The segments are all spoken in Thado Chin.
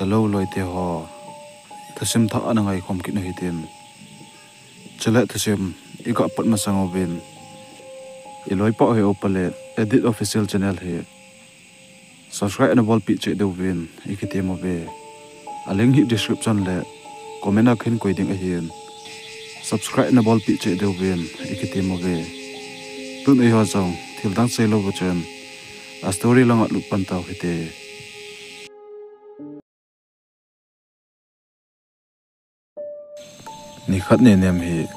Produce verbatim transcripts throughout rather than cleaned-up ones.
Hello loite ho, thusim thah ana ngaikhom kit u hitin. Chule thusim i gah pat masang uvin, i loipa u he upa le Edit Official Channel hi subscribe ana bolpeh cheh diuvin i kitem uve. A link hi description le comment a kahin koi ding ahin, subscribe ana bolpeh cheh diuvin i kitem uve. Tun eiho jong thil dang seilou va chun a story langa lut pan tau hite. Nikhat Nenem hi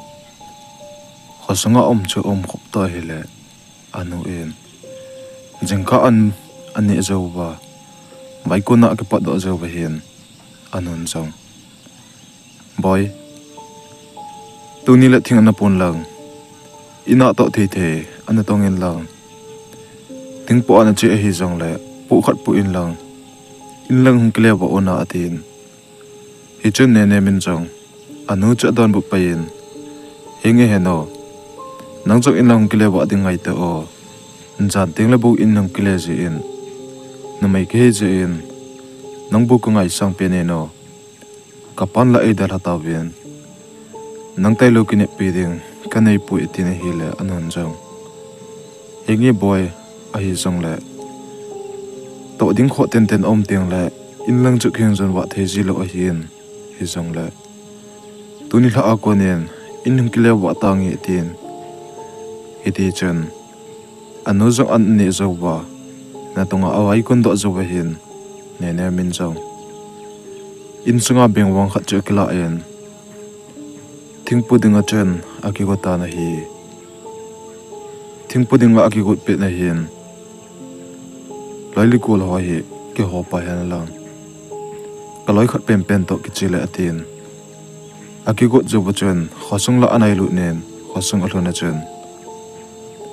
khosunga um chu um khop ta hile, anu in jingkah an, aneh jou uva, vaikon a akipat doh jou uva hin, anun jong, Boi, tuni le thing ana pon lang, in a toh thei thei ana tong in lang, thingpoh a nache ahi jongle poh khat poh in lang, in lang hung kile vah un, atin. Hichun Nenem in jong anu chu adonbut pai in, Henge heno, nang jong in lang hung kile vah ding ngaito o. Jan tengle bou in hung kile jin, numei kahi jeh in nang bou kangaisang pen in o. Kapan la eidalha tauvin, nang tailou kineppi ding kaneipoi, atin ahile, anun jong, Henge Boi, ahi jongle toh ding khoh tenten aum tengle in lang chu kahin jon vah thei jilou ahin, hijongle tuni lhah a konin in hung kile vah tange, atin. Hitichun anu jong an neh jou uva, natonga avaikon doh jou uva hin, Nenem in jong in sunga bengvang khat chu akilah in, thingpo dinga chun akigo tan ahi. Thingpo dinga akigot pet na hin, loi le gol ho hi kiho pai hen lang, kaloi khat penpen toh kiche le, atin. Akigot jou uva chun khosung lah anailut in, khosung alhun a chun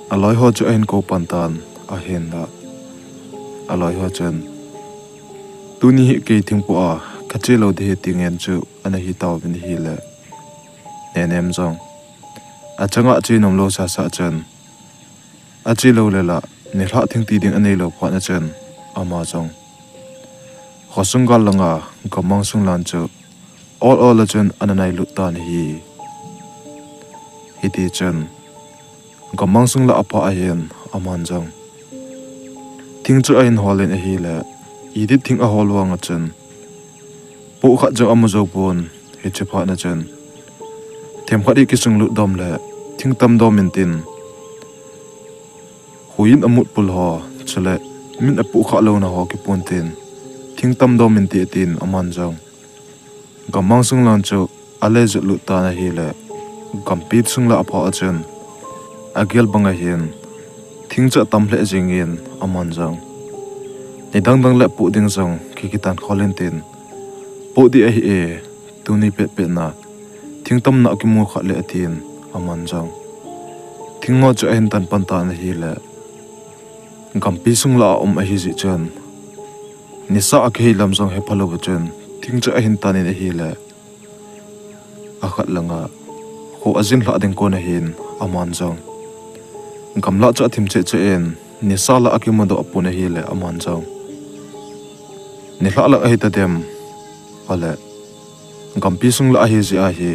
aloi ho chu ahin kou pan tan, ahinla aloi ho chun, Tuni hi kei thingpoh a kache lou ding ahi, ti ngen chu ana hi tauvin ahile, Nenem jong achanga che nomlou sasa chun, ache lou le la nilhah thing ti ding aneilou phat na chun, ama jong khosung gal langa gammang sung lan chu ol ol a chun ana nailut tan ahi. Hitichun gammang sung lah aphah ahin, aman jong thing chu ahin hol in ahile, iti thing ahol vang a chun poh khat jong amu jou pon. Hiche phat na chun themkhat hi kisunglut dom le thing tam dom in tin, huiyin amut pul ho, chule min apoh khah louna ho kipon tin, thing tam dom in tin, aman jong gammang sung lan chu ale jotlut tan ahile, gampi sung lah aphah a chun agel bang ahin thing chu atam lheh jengin, aman jong nidang dang le poh ding jong kikitan khol in tin, Poh ding ahi e, tuni petpet na thing tamna kimu khah le, atin, aman jong thing ho chu ahin tan pan tan ahile, gampi sung lah a um ahi jeh chun nisa akihi lam jong hephalou va chun thing chu ahin tan in ahile, akhat langa kho ajin lhah ding kon ahin, aman jong gamlah chu athim cheh cheh in, nisa lah akimudoh pon ahile, aman jong nilhah lah ahi tadem, ale gampi sung lah ahi jeh ahi,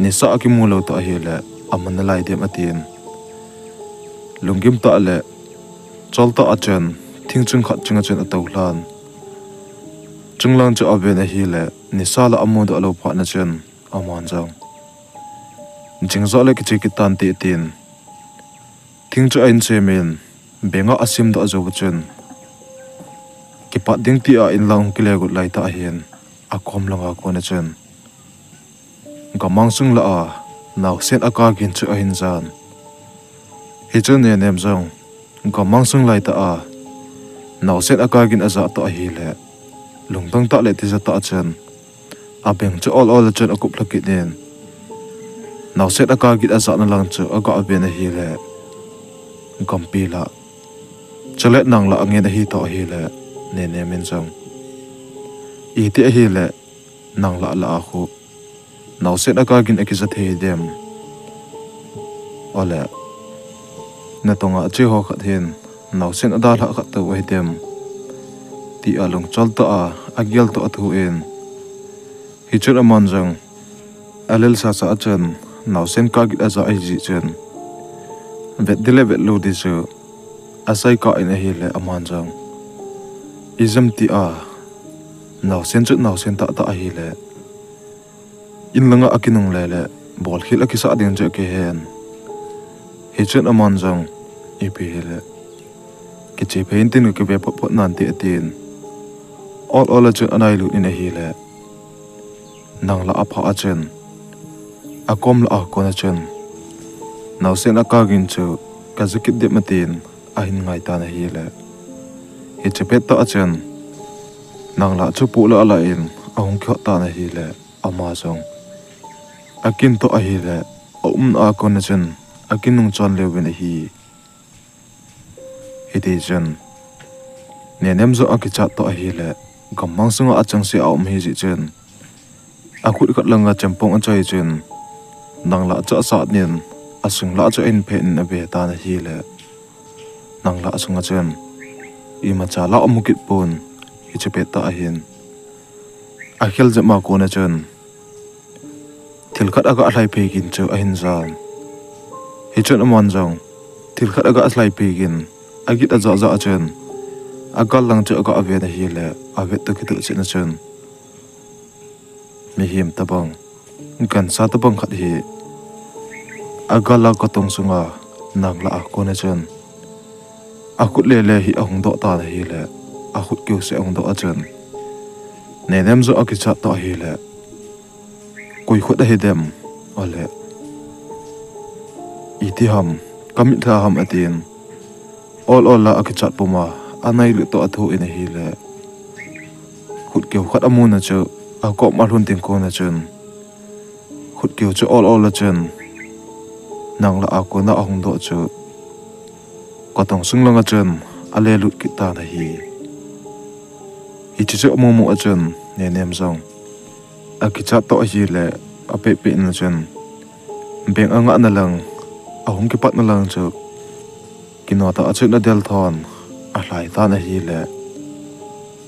nisa akimu lou tah ahile aman nalai dem, atin, lunggim tah le chol tah a chun thing chung khat chunga chun atoulhan, chunglang chu aven ahile, nisa lah amudoh lou phat na chun, aman jong jing joh le kiche kit tante, tin, thing chu ahin sem in, beng a asimdoh jou chun kipat ding tia inlang kile got laitah ahin, akom langa kon a chun gammang sung lah a naosen akagin chu ahin jan. Hichun Nenem jong gammang sung laitah a naosen akagin ajah toh ahile, lungdong tah le tija tah a chun abeng chu ol ol a chun akup lha kit in, naosen akagin ajahna lang chu aga ven ahile, gampi lah chule nang lah angen ahi toh ahile, Nenem in jong, Iti ahile nang lah lah a khu naosen akagin akija thei dem? Ole, natonga ache ho khat hin naosen adalhah khat tou ahi dem? tia lungchol tah a agel toh athu in. Hichun aman jong alel sasa a chun naosen kah gin aja ahi jeh chun, vet ding le vet lou ding chu asei kah in ahile aman jong, ijemtia naosen chu naosen tahtah ahile, in langa akinungle le bolkhel akisah ding chu akihen. Hichun aman jong, ipi hile, kiche phei in tin, kakive phot phot nante atin, ol ol a chun anailut in ahile, nang lah a aphah a chun, akom lah a kon a chun, naosen akah gin chu kaja kit dem atin, ahin ngai tan ahile, hiche pettah a chun, nang lah chu poh lah lah in ahung kihot tan ahile, ama jong akin toh ahile, aumna a kon a chun akinung chon leuvin ahi. Hitichun Nenem jong akichat toh ahile, gammang sunga achangseh a aum ahi jeh chun, akhut khat langa chempong achoi chun, nang lah chu asat in, asung lah chu ahin phet in ave tan ahile, nang lah sunga chun imacha lah amu kit pon. Hiche pettah ahin, akhel jep a kon a chun, thil khat aga lhai phei gin chu ahin jan. Hichun aman jong thil khat aga lhai phei gin, agin ajah jah a chun, agal lang chu aga ven ahile, avet toh kitoh chetna chun, mihem tobang, gancha tobang khat hi agal a kotong sunga nang lah a kon a chun, akhut lele hi ahung doh tan ahile, akhut keu seh ahung doh a chun, Nenem jong akichat toh ahile, koi khut ahidem, ale, iti ham, kamit lha ham atin, ol ol a akichat puma anailut toh athu in ahile, khut keu khat amuna chu akom alhun ding kon a chun, khut keu chu ol ol a chun, nang lah a kona ahung doh chu kotong sung langa chun alelut kit tan ahi. Hiche chu amu mu a chun Nenem jong akichat toh ahile, apeh peh in a chun, beng angahna lang, ahung kipatna lang chu kino tah a chun adel thon, alhai tan ahile,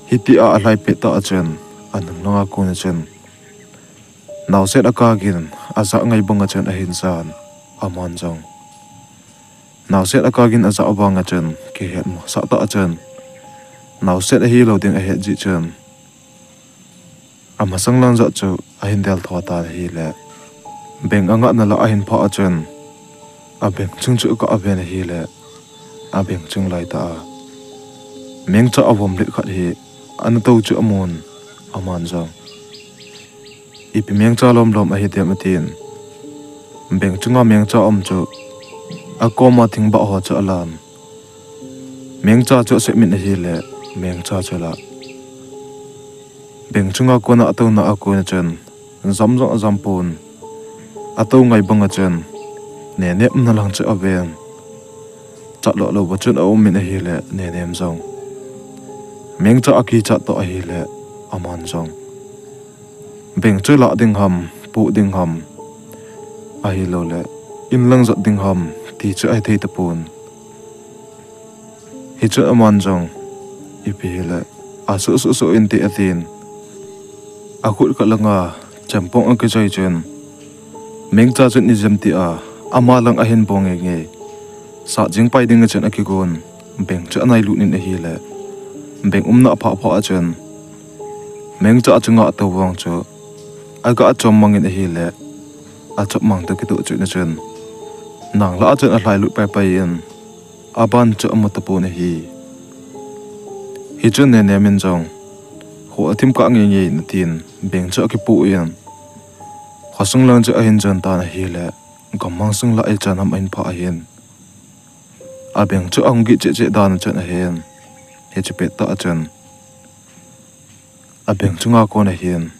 hitia alhai pettah a chun, anung langa kon a chun, naosen akah gin ajah ngai banga chun ahin jan, aman jong naosen akah gin ajah banga chun kihet masat tah a chun, naosen ahilou ding ahet jeh chun, amasang lang jat chu ahin del tho tan ahile, beng angahna lah ahin phah a chun, abeng chung chu aga ven ahile, abeng chung laitah a mengcha avom let khat hi ana tou chu amun, aman jong, ipi mengcha lom lom ahidem atin, beng chunga mengcha um chu akoma thingbah ho chu alan, mengcha chu asep min ahile, mengcha chu alah. Beng chunga kona atouna a kon a chun, jam jong ajam pon, atou ngai banga chun, Nenem umna lang chu aven, chat lou louva chun aum in ahile, Nenem jong mengcha akichat toh ahile, aman jong beng chu lah ding ham, poh ding ham, ahiloule in lang jot ding ham ti chu ahithei tapon. Hichun aman jong, ipi hile, asuh suh suh inte atin, akhut khat langa chempong akichoi chun, mengcha chun ijemtia ama lang ahin bong nge nge, sat jing pai dinga chun akigon, beng chu anailut in ahile, beng umna aphah phah a chun, mengcha chunga atou vang chu aga chom mang in ahile, achom mang toh kitoh chun a chun, nang lah a chun alhailut pai pai in, aban chu amu tapon ahi. Hichun Nenem in jong, kho athim kah nge nge in atin, beng chu akipoh in, khosung lang chu ahin jon tan ahile, gammang sung lah ichan ham ahin phah ahin, abeng chu ahung gih cheh cheh dan a chun ahin, hiche pettah a chun, abeng chunga kon ahin,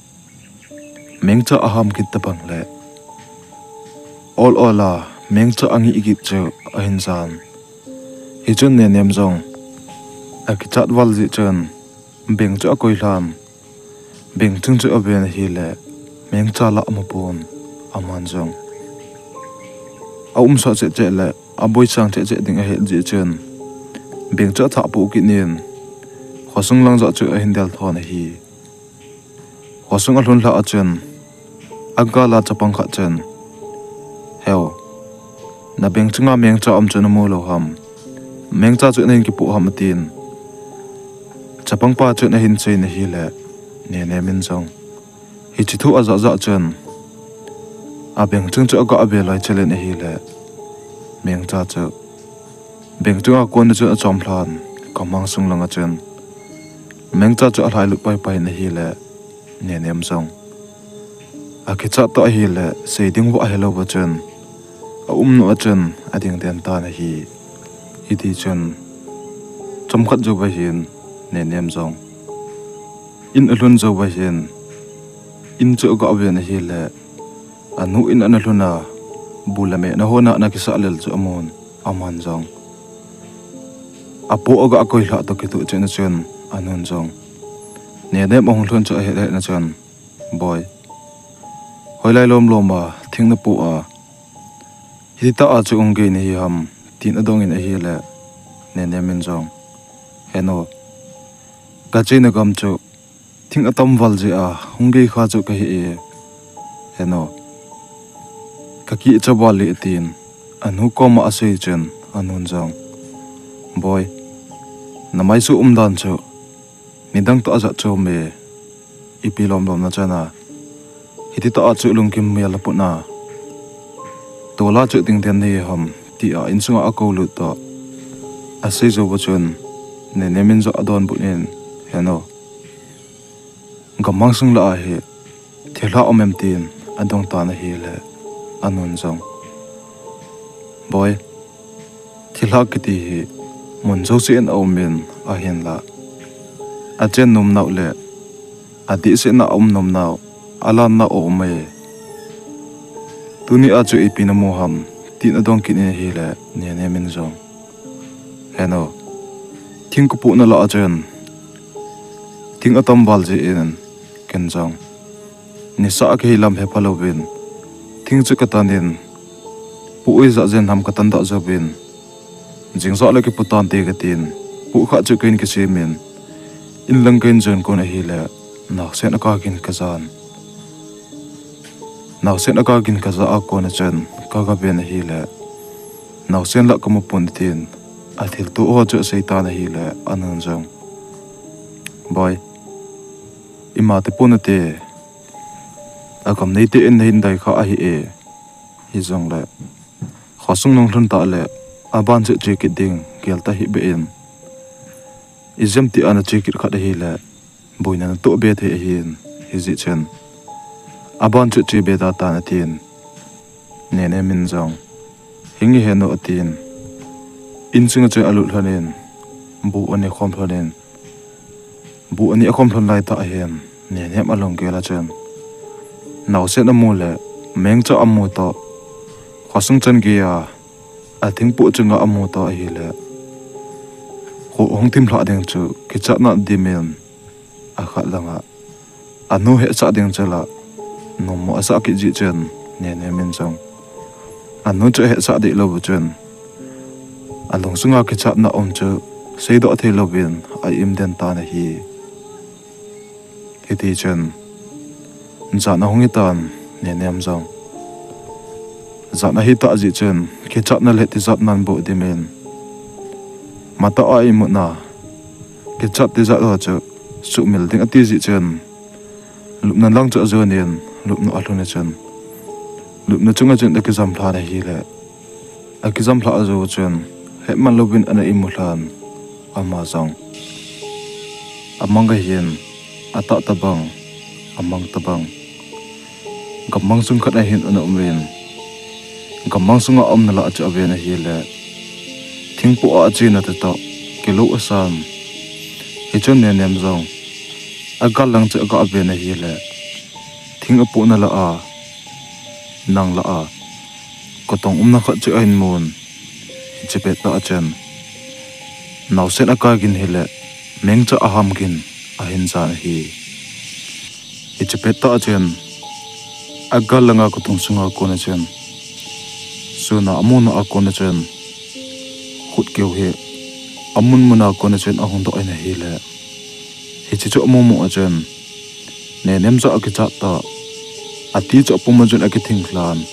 mengcha aham kit tobang le, ol ol a mengcha angih kit chu ahin jan. Hichun Nenem jong akichat val jeh chun, beng chu akoi lhan, beng chung chu aven ahile, mengcha lah amu pon, aman jong aumsah cheh cheh le aboisang cheh cheh ding ahet jeh chun, beng chu athah poh kit in, Khosung lang jah chu ahin del thon ahi. Khosung alhun lhah a chun, agal a chapang khat chun, "Heu, na bengchunga mengcha um chu namu lou ham? Mengcha chu nahin kipoh ham?" atin. Chapangpa chun ahin seiyin ahile, Nenem in jong hiche thu ajah jah chun, abengchung chu aga ve loi chelen ahile, mengcha chu bengchunga kona chun achom lhan, gamhang sung langa chun mengcha chu alhai lut paipai in ahile, Nenem jong akichat toh ahile, sei ding vah ahelou va chun, aumnu a chun ading den tan ahi. Hiti chun, chomkhat jou va hin, Nenem jong in alhun jou va hin, in chu aga ven ahile, anu in ana lhun a, bu le mehna hon a ana kisah lel chu amun, aman jong apoh aga koi lhah toh kitoh cheh na chun, anun jong Nenem ahung lhun chu ahet het na chun, "Boi, hoilai lom lom a thing napoh a, hiti tah a chu hung gei nahi ham?" tin adong in ahile, Nenem in jong, "Henu, kachena gam chu thing atam val jeh a hung gei kha chu kahi e, henu, kakicha val e," tin anu koma asei chun, anun jong, "Boi, namaisu umdan chu nidang toh ajat chom e, ipi lom lom nachan a hiti tah a chu lungkim mel aput na, tola chu ding den nahi ham?" tia insunga akou lut toh asei jou va chun, Nenem in jong adonbut in, "Henu, gamhang sung lah a hi thilha um em?" tin adong tan ahile, anun jong, "Boi, thilha kiti hi mun jouse in aum in, ahinla achen nom nau le adihsetna aum nom nau, alan nau aum e. Tuni a chu ipi namu ham?" tin adong kit in ahile, Nenem in jong, "Henu, thing kapoh na lah a chun thing atam val jeh in, ken jong nisa a kahi lam hepha louvin, thing chu katan in, poh ijat jen ham katan dah jouvin, jing jah le kipoh tante katin, poh khat chu kahin kisem in, in lang kahin jon kon ahile, naosen akagin kajan. Naosen akagin kajah a kona chun kaga ven ahile, naosen lah kamu pon," tin athilto ho chu asei tan ahile, anun jong, "Boi, ima te pon ate, agam neite in nahin dai kha ahi e, hijongle khosung nung lhun tah le aban chu che kit ding gel tahih beh in, ijemti a nache kit khat ahile, boina natoh be thei ahin, hijeh chun aban chu che be da tan," atin. Nenem in jong, "Hinge henu," atin, insunga chun alut lhon in, bu aneh khom lhon in, bu aneh khom lhon lai tah hin, Nenem alunggel a chun naosen amu le mengcha amu toh, khosung chan gei a athingpoh chunga amu toh ahile, kho hung thim lhah ding chu kichatna dim in, akhat langa anu hetsah ding chu la nommo asah kit jeh chun, Nenem in jong anu chu ahetsah deh lou va chun, alungsunga kichatna um chu seidoh thei louvin a-im den tan ahi. Hiti chun, jan ahung hitan, Nenem jong jan ahitah jeh chun kichatna le tijatna aboh dim in, matah a imutna kichat tijat ho chu suhmil ding ati jeh chun, lupna lang chu ajon in, lupna alhun a chun, lupna chunga chun akijam lhan ahile, akijam lhah jou chun, hetman louvin ana imu lhan, ama jong amang ahin, atah tobang, amang tobang, gammang sung khat a hin ana um in, gammang sunga aumna lah chu aven ahile, thingpoh a achena toh kilou asan. Hichun Nenem jong agal lang chu aga ven ahile, thing apohna lah a, nang lah a, kotong umna khat chu ahin mun. Hiche pettah chun, naosen akai gin hile, mengcha aham gin ahin jan ahi. Hiche pettah chun, agal langa kotung sunga kona chun, suna amuna a kona chun, khut keu hi amun muna kona chun ahung doh in ahile, Hiche chu amu mu a chun, Nenem chu akichat ta, ati chu apum a chun akithing lhan.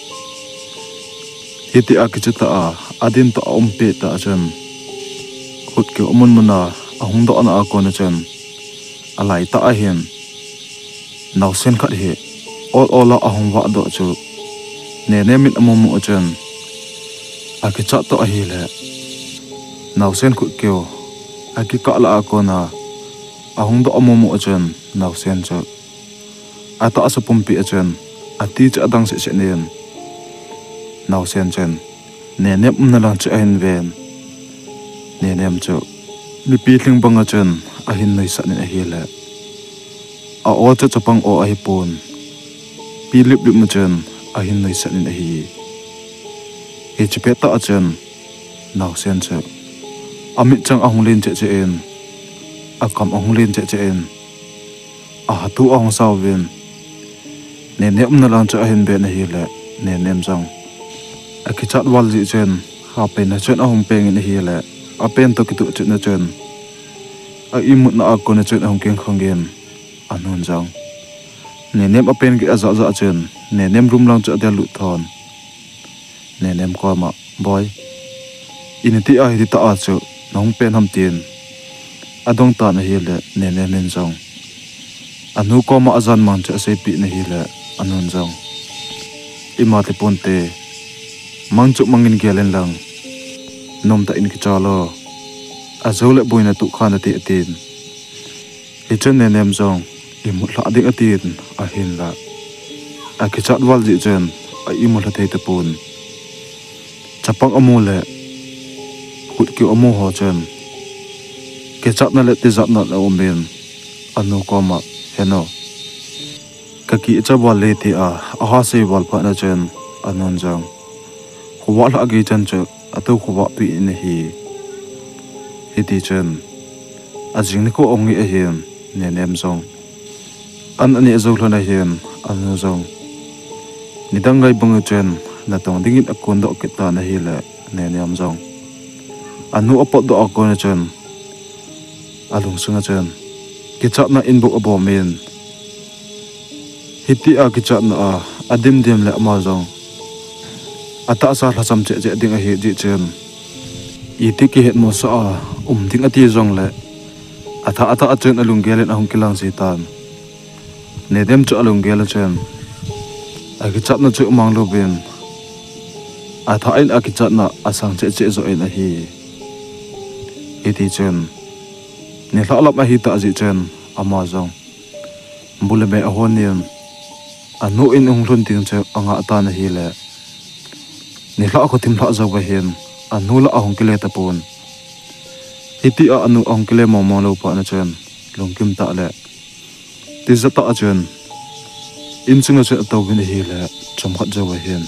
Hiti a kicha ta a, adin ta a um peh ta a chun, khut keu amun mun a ahung doh na a kon a chun, alai ta a hin, naosen khat hi ol ol a ahung vah doh chu Nenem in amu mu a chun, akichat ta ahile, naosen khut keu akikah la a kon a ahung doh amu mu a chun, naosen chu atahsa pumpi a chun, ati chu adang seh seh nin, naosen chun Nenem umna lang chu ahin ven. Nenem chu mipi lhing bang a chun ahin nuisat in ahile, a aw chu chapang aw ahipon, pi lip lip ma chun ahin nuisat in ahi. Hiche pet tah a chun, naosen chu amit chang ahung len cheh cheh in, akam ahung len cheh cheh in, ahatu ahung sao vin, Nenem umna lang chu ahin ven ahile, Nenem jong akichat val jeh chun, hapen a chun ahung peng in ahile, apen toh kitoh chet na chun, a imutna a kon a chun ahung keng khang in, anun jong Nenem apen geh ajah jah chun, Nenem room lang chu adel lut thon. Nenem koma, Boi, iti a hiti tah a chu nahung pen ham tin adong tan ahile, Nenem in jong anu koma ajan mang chu aseipeh in ahile, anun jong, Ima ti ponte, mang chu mang in gel in lang, nomtah in kichal o, ajou le boina toh kha nate, atin. Hichun Nenem jong, Imut lhah ding, atin, ahinla akichat val jeh chun a imut lha thei tapon. Chapang amu le khut keu amu ho chun kichatna le tijatna aumin, anu koma, Henu, kakicha val e, tia aha sei val phat na chun, anun jong khovah lhah gei chan chu atou khovah peh in ahi. Hiti chun ajing nikho ahung hi ahin, Nenem jong an aneh jou lhon ahin, anu jong nidang ngai bang chun natong dingin akondoh kit tan ahile, Nenem jong anu apotdoh a kon a chun, alungsung a chun kichatna inbuk abomin, hiti a kichatna a adimdim le ama jong atahsa lhasam cheh cheh ding ahi jeh chun, iti kihetmosah a um ding ati jongle, athah athah a chun alunggel in ahung kilang ji tan. Nenem chu alunggel a chun akichatna chu mang louvin, athah in akichatna asang cheh cheh joh in ahi. Hiti chun nilhah lam ahitah jeh chun, ama jong bu le me ahon in, anu in ahung lhun ding chu angah tan ahile, nilhah khothim lhah jou ahin, anu lah ahung kile tapon. Hiti a anu ahung kile mong mong lou phat na chun, lungkim tah le tijat tah a chun insunga chun atouvin ahile, chomkhat jou ahin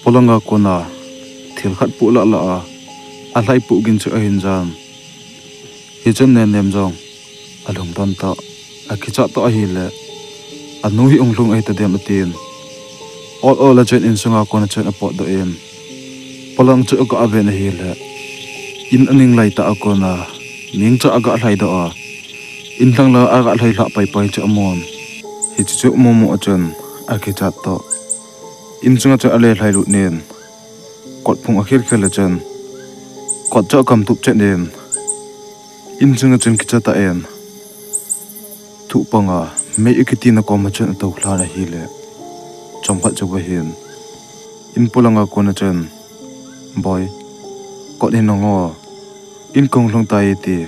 polanga kona thil khat poh lah lah a alhai poh gin chu ahin jan. Hichun Nenem jong alungdon tah, akichat tah ahile, anu hi hung lhung ahitadem atin, ol ol a chun insunga kona chun apotdoh in, polang chu agah aven ahile, in aning laitah a kona meng chu agah lhaidoh a, in lhang lang agah lhai lhah paipai chu amun. Hiche chu amu mu a chun akichat toh, insunga chun ale lhailut in, kot phung akhel khel a chun kot chu akam tup chet in, insunga chun kicha tah in, thuh panga mei akitina koma chun atou lhan ahile, chomkhat jou ahin, in polanga kona chun, Boi, kot hi nang o, in kahung lhung tai, ti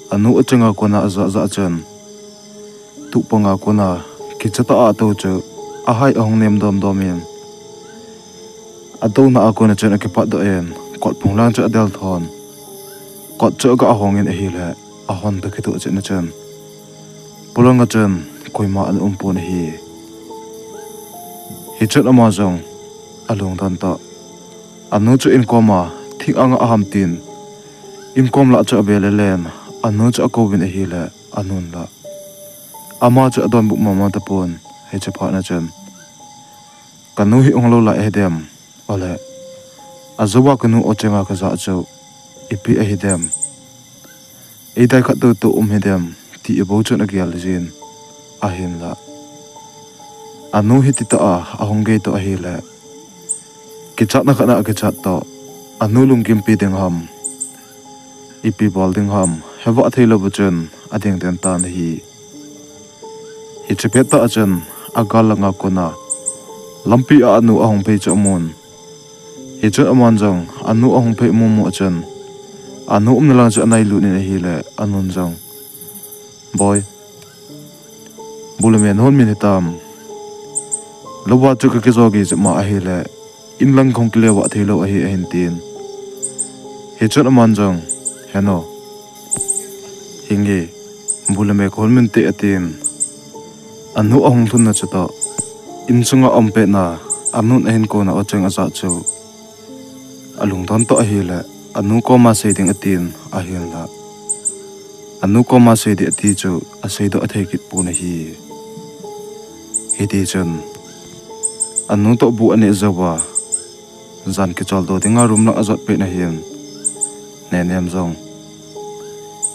anu achanga kona ajah jah chun, thuh panga kona kicha tah a atou chu ahai ahung nem dom dom in, atouna a kona chun akipatdoh in, kot phung lang chu adel thon. Kot chu agah hong in ahile, ahon toh kitoh chet na chun polanga chun koima ana um pon ahi. Hichun ama jong alungdon tah, anu chu in koma thing angah ham tin, in kom lah chu ave le len, anu chu akouvin ahile, anun lah ama chu adonbut mama tapon. Hiche phat na chun, Kanu hi hung lou lai ahidem, ole ajouva kanu o chenga kajah chu ipi ahidem? eidai khat tou tou um hidem, ti ibou chun agel jin, ahinla anu hiti tah a ahung gei toh ahile, kichatna khat a akichat toh, anu lungkimpi ding ham, ipi bol ding ham hevah theilou va chun ading den tan ahi. Hiche pet tah a chun agal langa kona lampi a anu ahung phei chu amun. Hichun aman jong anu ahung phei amu mu a chun, anu umna lang chu anailut in ahile, anun jong, Boi, bu le me nahon min hitam? Louva chu kakijo gei jep ma ahile, in lang kahung kile vah theilou ahi, ahin tin. Hichun aman jong, Heno, hinge, bu le me kahon min te, atin. Anu ahung lhunna chutoh, insunga aum petna, anun ahin kona o cheng ajah chu alungdon toh ahile, anu koma sei ding atin, ahinla anu koma sei ding ati chu aseidoh athei kit pon ahi. Hitichun anu toh bu aneh jouva, jan kicholdo dinga room lang ajot pet na hin, Nenem jong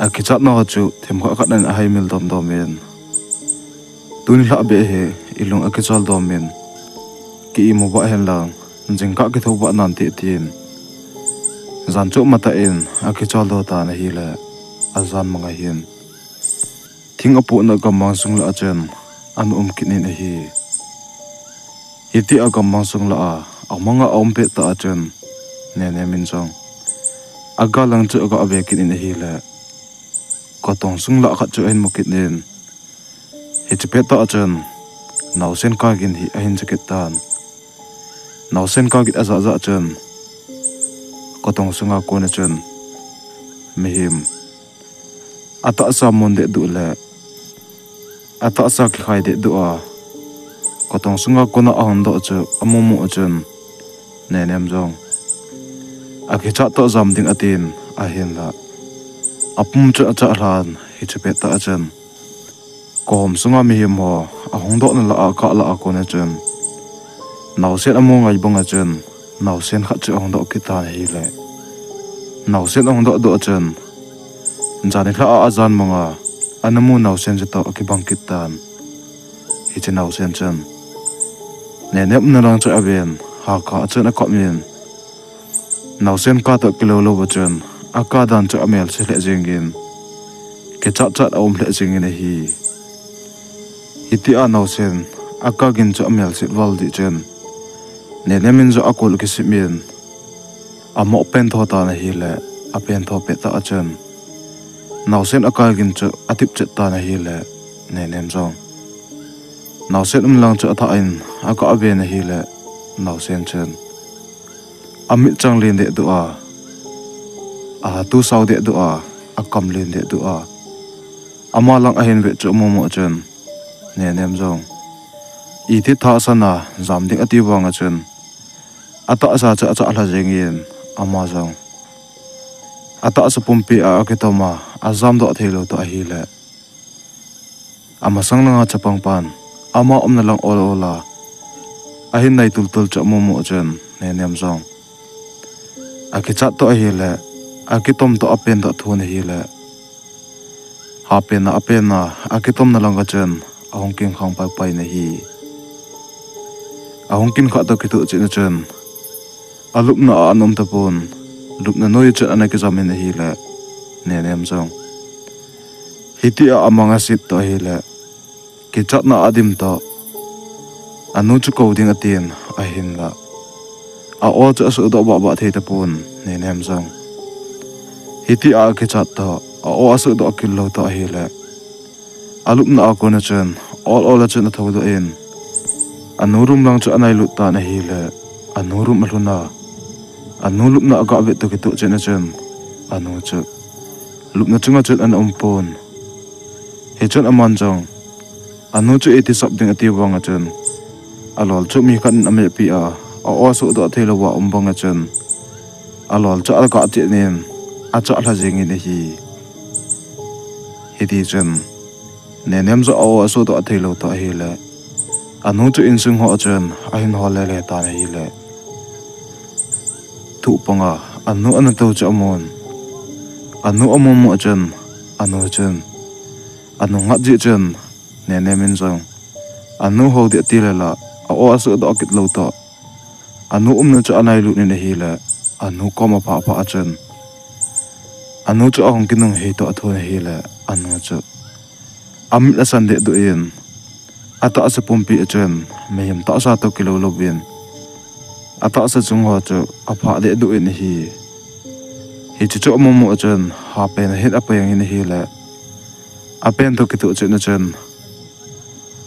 akichatna ho chu themkhat khat in ahaimil domdom in, Tuni lhah beh hi ilung akicholdo min, ki imu vah hen lang, jingkah kithou vah nante, tin jan chu matah in akicholdo tan ahile, ajan manga hin thing apohna gammang sung lah a chun ana um kit in ahi. Hitia gammang sung lah a amanga aum pet tah a chun, Nenem in jong agal lang chu aga ve kit in ahile, kotong sung lah khat chu ahin mu kit in, hiche pet tah a chun naosen kagin hi ahin ja kit tan. Naosen kagin ajah jah chun, kotong sunga kona chun mihem atahsa mun dehduh le atahsa kikhai dehduh a kotong sunga kona ahung doh chu amu mu a chun, Nenem jong akichat toh jam ding atin, ahinla apum chu achah lhan. Hiche pet tah a chun, kom sunga mihem ho ahung dohna lah a, kah lah a kona chun, naosen amu ngai banga chun, naosen khat chu ahung doh kit tan ahile, naosen ahung doh doh a chun, jan nilhah a ajan manga ana mu naosen chutoh akibang kit tan. Hiche naosen chun Nenem umna lang chu aven, haka a chun akap in, naosen ka toh kilou lou va chun, aka dan chu amelse lheh jengin, kichat chat aum lheh jengin ahi. Hitia naosen akagin chu amelset val dih chun, Nenem in jong akol akisim in, amoh pentho tan ahile, apentho pet tah a chun, naosen akagin chu atipchet tan ahile, Nenem jong naosen umlang chu athah in aga ven ahile, naosen chun amitchang len dehduh a, ahatu sao dehduh a, akam len dehduh a, ama lang ahin vet chu amu mu a chun, Nenem jong iti tahsan a jam ding ati vanga chun, atahsa chu achah lha jengin, ama jong atahsa pumpi a akitom a, ajamdoh theilou toh ahile, amasang langa chapang pan ama umna lang ol ol a ahin nai tultul chu amu mu a chun, Nenem jong akichat toh ahile, akitom toh apen toh thun ahile, hapen a apen a akitomna langa chun ahung kingkhang paipai in ahi. Ahung kingkhah toh kitoh chetna chun, alupna a ana um tapon, lupna noi chun ana kijam in ahile, Nenem jong hitia amang aset toh ahile, kichatna a adim toh, anu chu kou ding atin, ahinla a-o chu asuhdoh bahbah thei tapon, Nenem jong hitia akichat toh, a-o asuhdoh akil lou toh ahile, alupna a kona chun, ol ol a chun athoudoh in, anu room lang chu anailut tan ahile, anu room alhun a, anu lupna aga vet toh kitoh chetna chun, anu chu lupna chunga chun ana um pon. Hichun aman jong, anu chu iti sap ding ati vanga chun, alol chu mi khat in amehpi a, a-o asuhdoh theilouva um banga chun, alol chu aga chet in, achah lha jengin ahi. Hitichun, Nenem jong a-o asuhdoh theilou toh ahile, anu chu insung ho a chun ahin hol lele tan ahile, thuh panga anu ana tou chu amun. Anu amu mu a chun, anu chun, anu ngat jeh chun, Nenem in jong, anu hou ding ati le la, a-o asuhdoh kit lou toh, anu umna chu anailut in ahile, anu kom aphah phah a chun, anu chu ahung kinung hei toh athon ahile, anu chu amit asan dehduh in, atahsa pumpi a chun, mihem tahsa toh kilou louvin, atahsa chung ho chu aphah dehduh in ahi. Hiche chu amu mu a chun, hapen ahin apeng in ahile, apen toh kitoh chetna chun,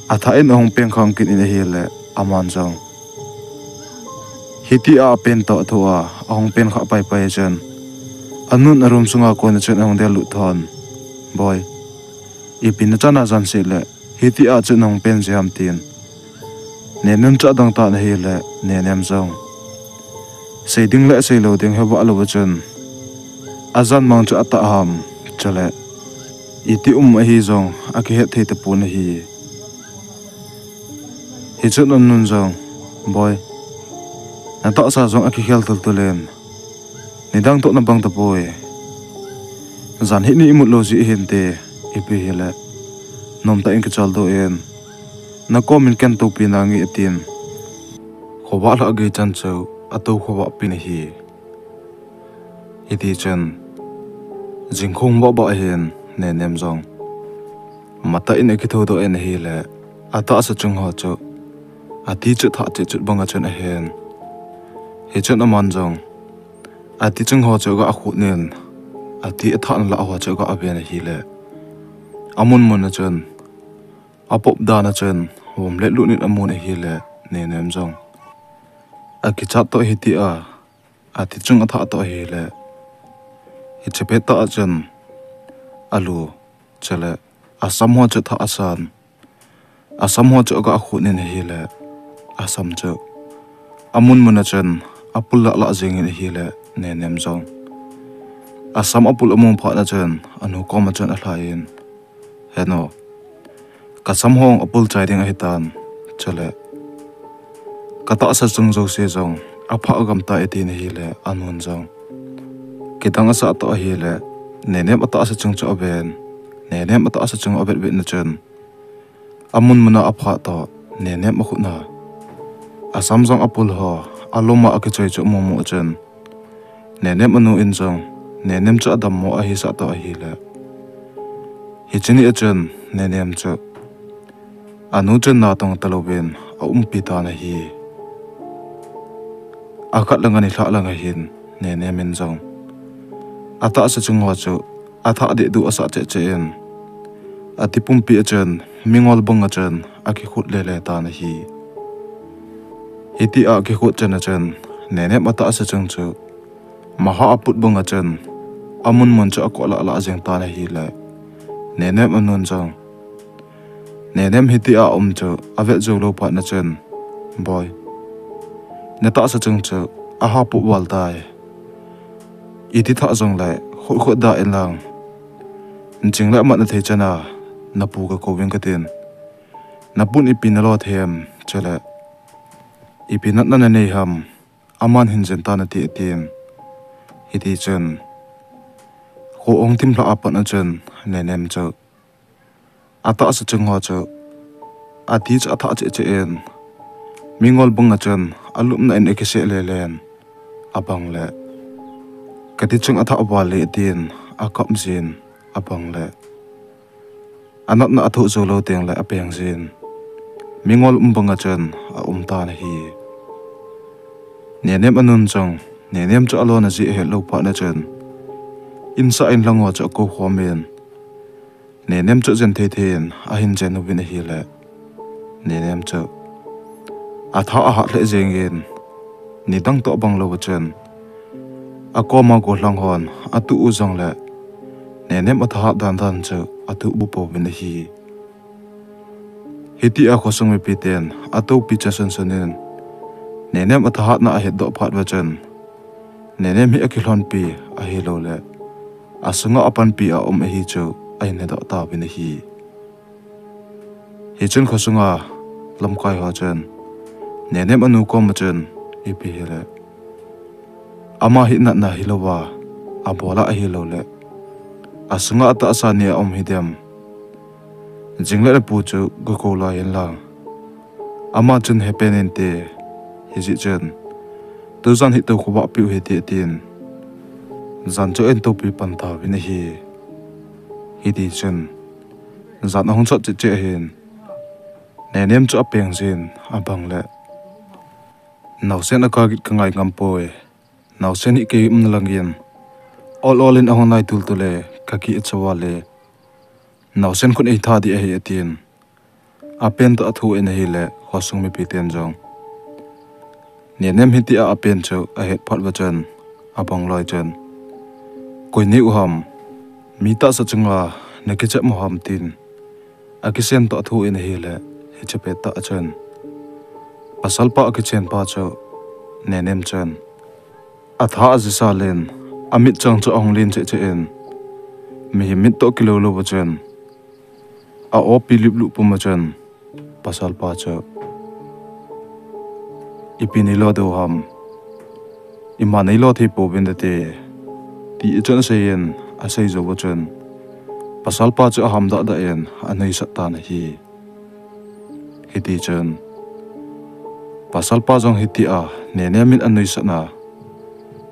athah in ahung peng khang kit in ahile, aman jong, hitia apen toh athoh a, ahung pen khah paipai a chun, anun a room sunga kona chun ahung dellut thon, Boi, ipi nachan a jan seh le, hitia chu nahung pen jeh ham, tin Nenem chu adong tan ahile, Nenem jong, sei ding le sei lou ding hevah louva chun, ajan mang chu atah ham, chule iti um ahi jong akihet thei tapon ahi. Hichun anun jong, Boi, natahsa jong akikhel tultul in, nidang toh nabang tapoi. Jan hi ni imut lou jeh hinte, ipi hile, nomtah in kicholdo in, nakom in ken toupi nange, atin, khovah lhah gei chan chu atou khovah pin ahi. Hitichun, jingkho vah bah hin, Nenem jong, matah in akithoudoh in ahile, atahsa chung ho chu, ati chu athah cheh chut banga chun ahen. Hichun aman jong, ati chung ho chu aga khut in, ati athahna lah ho chu aga ven ahile, amun mun a chun, apop dan a chun, vom le lut in amun ahile, Nenem jong, akichat toh hitia, ati chung athah toh ahile, hiche pettah a chun, alu, chule asam ho chu athah asan, asam ho chu aga khut in ahile, asam chu amun mun a chun, apul lah lah jeng in ahile, Nenem jong, asam apul amu phat a chun, anu kom a chun alhai in, Henu, kasam ho apul chai ding ahitan, chule katahsa chung jouse jong aphah gam tai, atin ahile, anun jong, kidang asah toh ahile, Nenem atahsa chung chu aven, Nenem atahsa chung avetvet na chun, amun mun a aphah toh, Nenem akhut a asam jong apul ho, alom a akichoi chu amu mu a chun, Nenem anu in jong, Nenem chu adammo ahisah toh ahile, hiche ni a chun, Nenem chu, anu chun natong talouvin aumpi tan ahi. Akhat lang ani lhah lang ahin, Nenem in jong, atahsa chung ho chu, athah dehduh asah cheh cheh in, ati pumpi a chun, mingol bang a chun, akikhut lele tan ahi. Hitia akikhut chan a chun, Nenem atahsa chung chu, maha aput bang a chun, amun mun chu akoh lah lah jeng tan ahile, Nenem anun jong, Nenem hitia aum chu avet jou lou phat na chun, Boi, natahsa chung chu, aha pop val tai. Iti thah jongle, khut khut da in lang. Nching le amat nathei chan a, napu kakouving katin, napun ipi nalo thei em, chule ipi natna nanei ham, aman hin jen tan ati, atin. Hitichun, kho ahung thim lhah a pat a chun, Nenem chu, atahsa chung ho chu, ati chu athah cheh cheh in, mingol bang a chun, alupna in akiseh lele in, abang le, kati chung athah val e, atin, akap jin, abang le, anatna athoh jou lou tengle apeng jin, mingol um bang a chun aum tan ahi. Nenem anun jong, Nenem chu alona jeh ahet lou phat na chun, insah in lang ho chu akou khom in, Nenem chu jen thei thei in ahin jen uvin ahile, Nenem chu, atha ahat lheh jeng in, nidang toh abang lou a chun, akoma gollhang hon atuh u jongle, Nenem athahat dan dan chu atuh bu pouvin ahi. Hitia khosung mipi ten atoupi cha sun sun in, Nenem athahatna ahetdoh phat uva chun, Nenem hi akilhonpi ahiloule, asunga apanpi a um ahi chu ahin hedoh tauvin ahi. Hichun khosunga lamkai ho chun, Nenem anu koma chun, ipi hile, ama hi natna hilouva, abola ahiloule, Asunga atahsa ni a um hidem. Jing le apu chu gakou lai in lang. Ama chun hepen inte, hijeh chun, tujan hi tou khovah piu hite atin. Jan chu ahin toupi pan tauvin ahi. Hiti chun, jan ahung sot cheh cheh ahin, Nenem chu apeng jin, abang le, naosen akah git kangai ngam poi. Naosen hi kei umna langin, ol ol in ahung nai tul tul e, kaki achawa le. Naosen khun eitha ding ahi atin. Apen toh athu in ahile, khosung mipi ten jong, Nenem hitia apen chu ahet phat uva chun, abang loi chun, koi neiu ham, mi tahsa chunga nakichep mo ham tin, akisem toh athu in ahile, hiche pet tah a chun, pasalpa akichen pa chu, Nenem chun, atha ajisa len, amitchang chu ahung len cheh cheh in, mihem mit toh kilou lou uva chun, a-o pi lip lup pum a chun, pasalpa chu, ipi neilo diu ham, ima neilo thei pouvin nate, ti chun asei in, asei jou uva chun, pasalpa chu aham dah dah in, anuisat tan ahi. Hiti chun, pasalpa jong hitia, Nenem in anuisat na,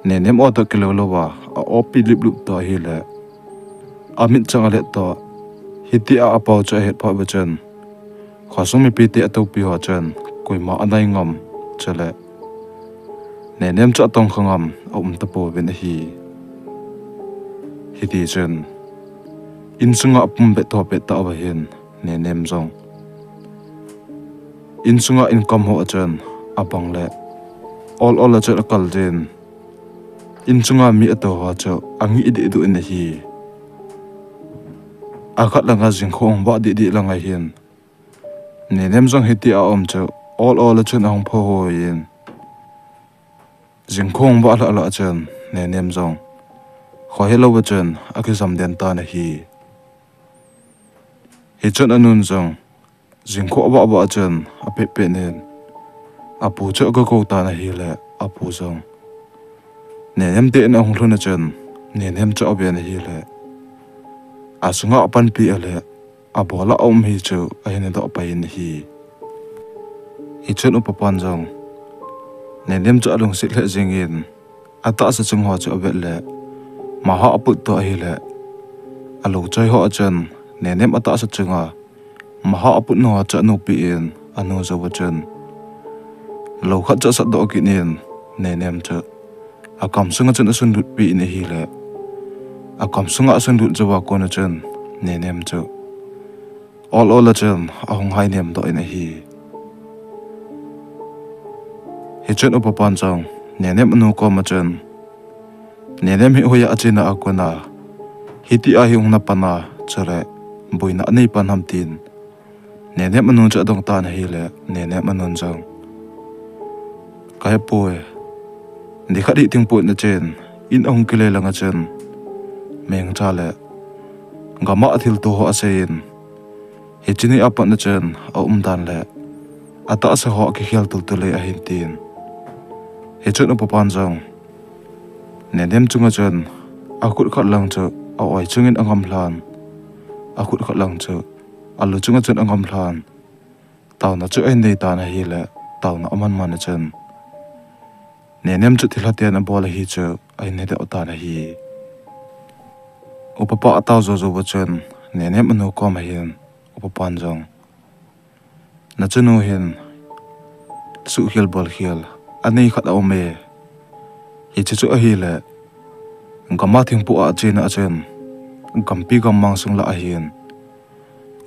Nenem o toh kilou louva, a-o pi lip lup toh ahile, amitchang alet toh, hitia apao chu ahet phat uva chun, khosung mipi te atoupi ho chun, koima anai ngam, chule, Nenem chu atongkha ngam, aum tapouvin ahi. Hiti chun, insunga apum bet tho pet tah uva hin, Nenem jong, insunga inkam ho a chun, abang le, ol ol a chun akal jin, insunga mi atou ho chu angih deh duh in ahi. Akhat langa jingkho ahung vah deh deh langa hin, Nenem jong hitia aum chu, ol ol a chun ahung pho hoi in, jingkho ahung vah lhah lhah a chun, Nenem jong, khohelou a chun akijam den tan ahi. Hichun anun jong, jingkho avah vah a chun, apet pet in, apu chu agakou tan ahile, apu jong, Nenem te in ahung lhun a chun, Nenem chu aven ahile, asunga apanpi a le, abola aum hi chu ahin hedoh pai in ahi. Hichun upapan jong, Nenem chu alungset lheh jengin, atahsa chung ho chu avet le, maha aput toh ahile, alou choi ho a chun, Nenem atahsa chunga, maha aputna ho chu anupi in, anu jou uva chun, lou khat chu asatdoh kit in, Nenem chu akam sunga chun asunlut peh in ahile, akam sunga asunlut jouva kona chun, Nenem chu ol ol a chun ahung hai nemdoh in ahi. Hichun upapan jong, Nenem anu koma chun, Nenem hi hoiya achena a kona, hitia hi hung na pan a, chule, boina anei pan ham tin, Nenem anu chu adong tan ahile, Nenem anun jong, kahepoi, nikhat hi thingpon a chen, in ahung kile langa chun, mengcha le, gama athilto ho asei in, hiche ni a pat a chun aumdan le, atahsa ho akikhel tultul e ahin tin. Hichun upapan jong, Nenem chunga chun, akhut khat lang chu a-oi chungin angam lhan, akhut khat lang chu alu chunga chun angam lhan, taona chu ahin nei tan ahile, taona aman man a chun, Nenem chu thilha ten abol ahi chu ahin hedoh tan ahi. Upapa atao jou jouva chun, Nenem anu koma hin, upapan jong, nachanu hin suhkhel bolkhel anei khat aum e. Hiche chu ahile, gama thingpon a achena a chun, gampi gammang sung lah ahin,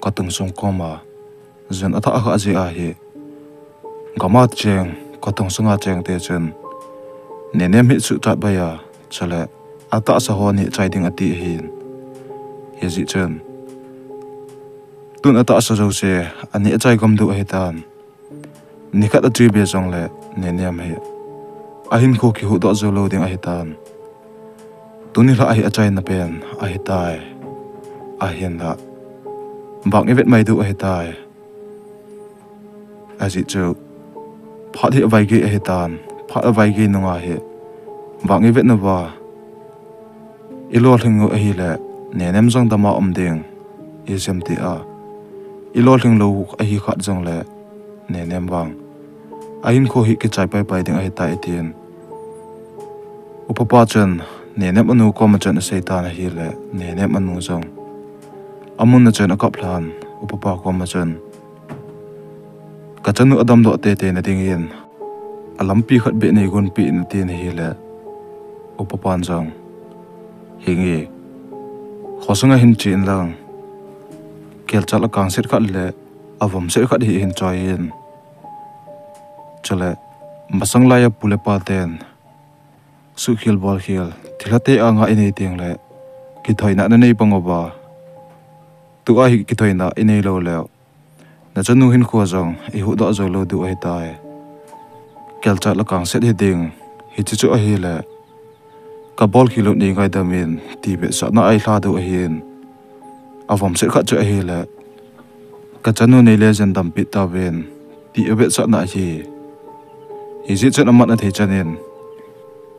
katungsung koma jun athah kha jeh ahi. Gama cheng, katungsunga chengte chun, Nenem hi suhchat bai a, chule, atahsa ho anehchai ding ati ahin. Hijeh chun, tun atahsa jouse anehchai gam diu ahitan. Nikhat ache be jongle, Nenem hi ahinkho kihuhdoh joulou ding ahitan. Tuni lhah hi achaina pen ahitai. Ahinla, bang ivet mai diu ahitai. Ajeh chu, phat hi avaigei ahitan, phat avaigei nunga hi, bang ivet nauva, ilolhing u ahile, Nenem jong dama um ding, ijemtia ilolhing lou ahi khat jongle, Nenem vang ahinkho hi kichai paipai ding ahitai atin. Upapa chun Nenem anu koma chun aseitan ahile, Nenem anu jong amun a chun akap lhan, upapa koma chun, Kachanu adamdoh teitei na dingin alampi khat beh neigonpeh in, atin ahile, upapan jong, Henge, khosunga hin chen lang, kelchal akangset khat le avomset khat hi hin choiyin. Chule, masang laiya pu le paten suhkhel bolkhel thilha te anga inei tengle, kithoina nanei bang uva, tua hi kithoina inei louleu, nachanu hinkho jong ihuhdoh joulou diu ahitai. Kelchal akangset hiding, hiche chu ahile, kabolkhel u nei ngaidam in, ti vetsahna a ilha diu ahin. Avomset khat chu ahile, kachanu neile jen dampeh tauvin, ti avetsahna ahi. Hijeh chun amat athei chanin,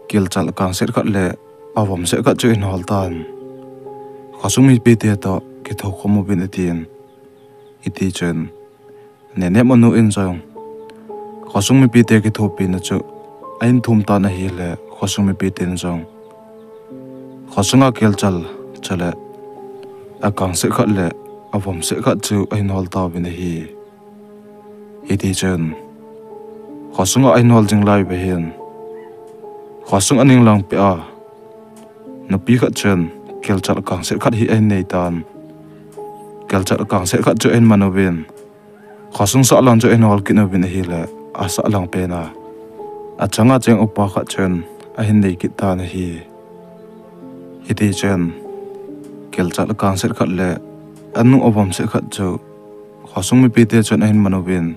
kelchal akangset khat le avomset khat chu ahin holtan, khosung mipite toh kithoukhom uvin atin. Hitichun, Nenem anu in jong khosung mipite kithopina chu ahin thumtan ahile, khosung mipiten jong khosunga kelchal, chule akangset khat le avomset khat chu ahin hol tauvin ahi. Hitichun, khosunga ahin hol jing lai uva hin, khosung aning langpeh a nupi khat chun kelchal akangset khat hi ahin neitan. Kelchal akangset khat chu ahin man uvin, khosung sahlang chu ahin hol kit uvin ahile, asahlang pena achanga cheng upa khat chun ahin nei kit tan ahi. Hitichun, kelchal akangset khat le anu avomset khat chu khosung mipite chun ahin man uvin,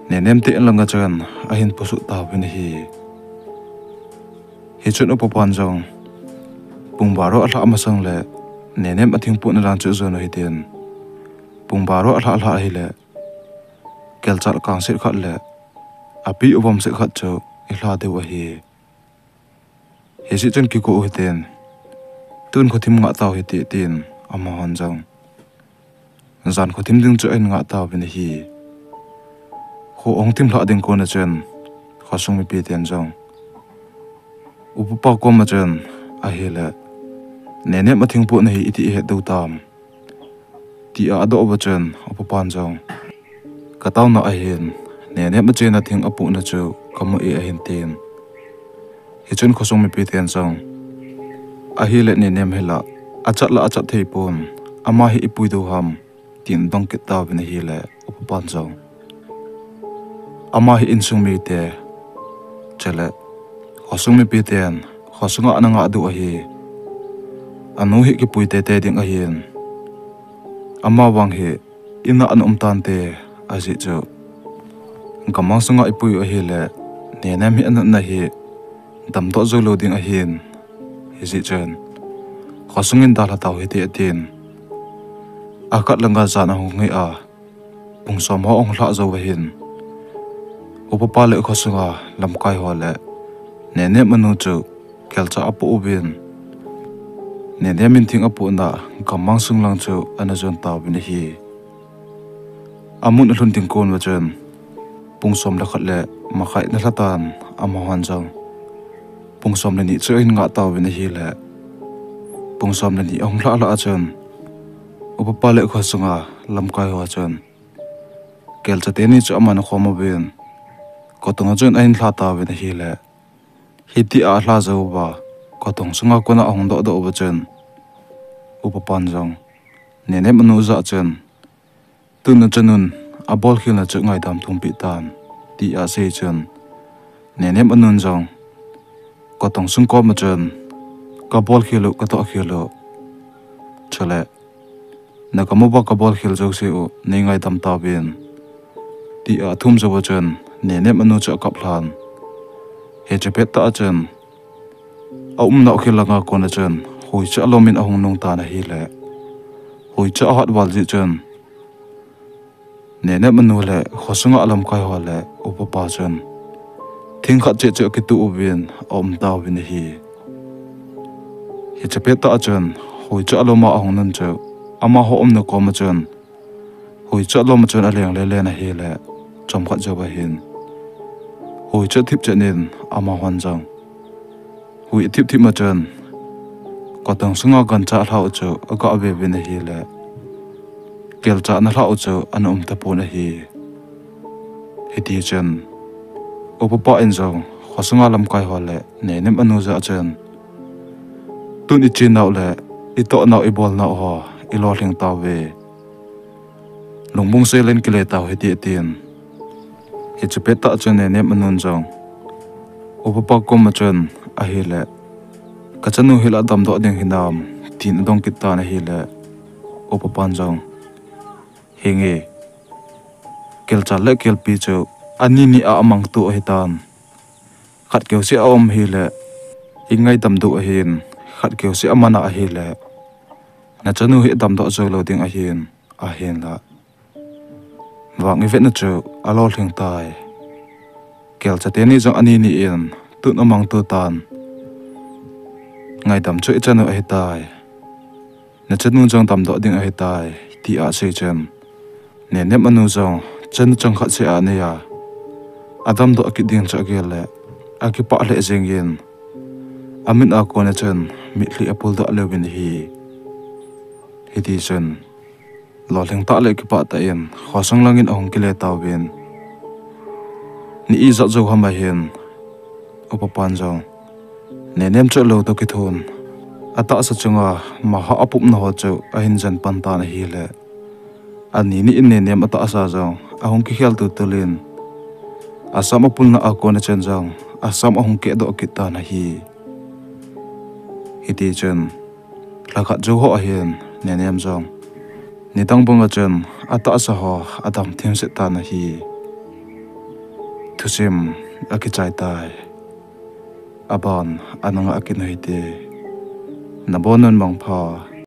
Nenem te in langa chun ahin pusuh tauvin ahi. Hichun upapan jong pung baro alhah masang le, Nenem athingpohna lang chu jon u hitin, pung baro alhah lhah ahile, kelchal akangset khat le api avomset khat chu ilha diu ahi. Hijeh chun kigo u hitin, tun khothim ngah tau hite, tin amahon jong jan khothim ding chu ahin ngah tauvin ahi. Kho ahung thim lhah ding kona chun, khosung mipiten jong upapa koma chun, Ahile, Nenem athingpohna hi iti ihet diu tam? tia adoh uva chun, upapan jong, Kataona ahin, Nenem achena thing apohna chu kamu e, ahin tin. Hichun khosung mipiten jong, Ahile Nenem hila achat la achat theipon, ama hi ipui diu ham? tin adong kit tauvin ahile, upapan jong, Ama hi insung mite, chule khosung mipiten khosunga ana ngah diu ahi. Anu hi kipui teitei ding ahin, amavang hi ina ana um tante, ajeh chu gammang sunga ipui u ahile, Nenem hi anatna hi damdoh joulou ding ahin. Hijeh chun khosungin dalha tau hite, atin. Akhat langa jan ahung hi a, pung som ho ahung lhah jou uva hin, upapa le khosunga lamkai ho le Nenem anu chu kelcha apoh uvin, Nenem in thing apohna gammang sung lang chu ana jon tauvin ahi. Amun alhun ding kon uva chun, pung som le khat le makhai ana lhatan, amahon jong pung som le ni chu ahin ngah tauvin ahile, pung som le ni ahung lhah lhah a chun, upapa le khosunga lamkai ho chun kelcha teni chu aman akhom uvin, kotong a chun ahin lha tauvin ahile, hitia alha jou uva, kotong sunga kona ahung doh doh uva chun, upapan jong Nenem anu jah chun, Tun nachanun abolkhelna chu ngaidam thum peh tan, tia asei chun, Nenem anun jong kotong sung koma chun, Kabolkhel u, katohkhel u, chule nagam uva kabolkhel jouse u neingaidam tauvin, tia athum jouva chun, Nenem anu chu akap lhan. Hiche pettah a chun, aumnau khel langa kona chun hoicha alomin ahung nung tan ahile, hoicha ahat val jeh chun, Nenem anu le khosunga alamkai ho le upapa chun thing khat cheh cheh akituh uvin aum tauvin ahi. Hiche pettah a chun Hui chu alom a ahung nun chu, amaho umna kom a chun, hui chu alom a chun aleng lele in ahile, chomkhat jou ahin, hui chu athip chet in amahon jong hui athip thip ma chun, kotong sunga gancha alhah u chu aga ve uvin ahile, kelcha ana lhah u chu ana um tapon ahi. Hitichun, upapa in jong khosunga lamkai ho le Nenem anu jah a chun, tun ichenau le itohnau ibolnau ho ilolhing tauve. Lungbung sel in kile tau hite, atin. Hiche pettah chun Nenem anun jong upapa kom a chun ahile, kachanu hi la damdoh ding hinam, tin adong kit tan ahile, upapan jong, henge, kelcha le kelpi chu ani ni a amangto ahitan. Khat keuseh a um hile, ingaidam diu ahin, khat keuseh a mana ahile, nachanu hi damdoh jou lou ding ahin, ahinla vang ivetna chu alolhing tai. Kelcha teni jong ani ni in tun amangto tan. Ngaidam chu ichanu ahitai. Nachanu jong damdoh ding ahitai, ti asei chun, Nenem anu jong chanu chang khat seh anei a, adamdoh kit ding chu agel le, akipah lheh jengin, amit a kon a chun mitlhi apuldoh leuvin ahi. Hitichun, lolhing tah le kipah tah in khosung langin ahung kile tauvin, ni ijat jou ham ahin, upapan jong Nenem chu lou toh kithon, atahsa chunga maha apupna ho chu ahin jen pan tan ahile, ani ni in Nenem atahsa jong ahung kikhel tultul in, asam apulna a kon a chun jong asam ahung kehdoh kit tan ahi. Hitichun, lhakhat jou ho ahin Nenem jong nidang banga chun atahsa ho adam thim set tan ahi. Thusim akichai tai. Aban ana ngah kit u hite. Nabonun mangpha.